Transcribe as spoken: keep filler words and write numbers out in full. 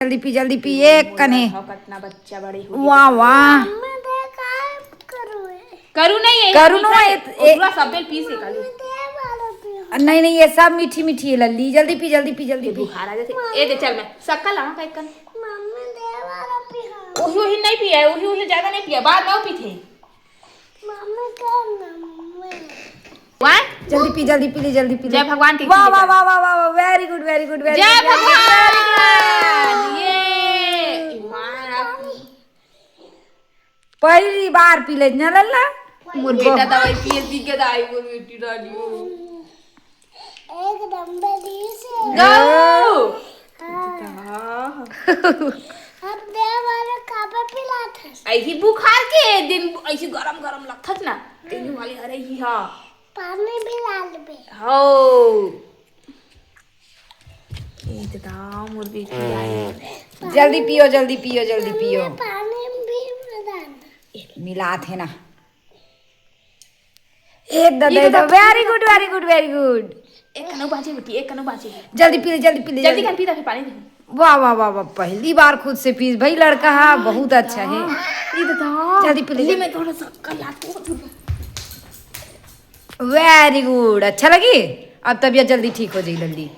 जल्दी पी, जल्दी पी, एक कने। देखो, कितना बच्चा बड़े हो गए। वाह, वाह। मम्मी, दे, काय करू है? करू नहीं है, करू मीठा नहीं है, है। ए- ओकरा सब बेल पीस है काली। दे वाला पी। नहीं, नहीं, ये सब मीठी मीठी है लल्ली। जल्दी पी, जल्दी पी, जल्दी ये पी। बुखार आ जाते। ए दे, चल मैं शक्कर लाऊं का एक कन। मम्मी, दे वाला पी। वही, वही नहीं पिया है, वही, वही ज्यादा नहीं पिया, बाद में पीते। मम्मी, कर ना, मम्मी। वाह, जल्दी पी, जल्दी पी ले, जल्दी पी ले। जय भगवान के वाह, पी ले, वाह, चल। वाह, वाह, वाह, वाह, very good, very good, very जय good, very good, भगवान। Very good। ये ईमान। पहली बार पी ले ना लल्ला। मोर बेटा दवाई पिए सीख गया, दाई मोर बेटी रानी हो। एकदम बेदी से। गौ। हाँ। हाँ। अब दे वाला काबे पिलात है? ऐसी बुखार के दिन ऐसी गरम गरम लगथस ना, तेनी वाली हरे ही हा। पानी भी ला लेबे। हो। ए दादा, मोर बेटी आई। जल्दी पियो, जल्दी पियो, जल्दी पियो। पानी भी मिला दे। मिलात है ना। ए दादा, ये तो very good, very good, very good। एक कनो बाँचे बेटी, एक कनो बाँचे। जल्दी पी ले, जल्दी पी ले, जल्दी जल्दी। कन पी, ताकि पानी दे। वाह, वाह, वाह, वाह, पहली बार खुद से पीस भाई लड़का, हाँ, बहुत अच्छा है। ये तो था। जल्दी पी ले, ले, जल्दी। मैं थोड़ा सा कर लाती हूँ। Very good, अच्छा लगी? अब तबीयत जल्दी ठीक हो जाई लल्ली।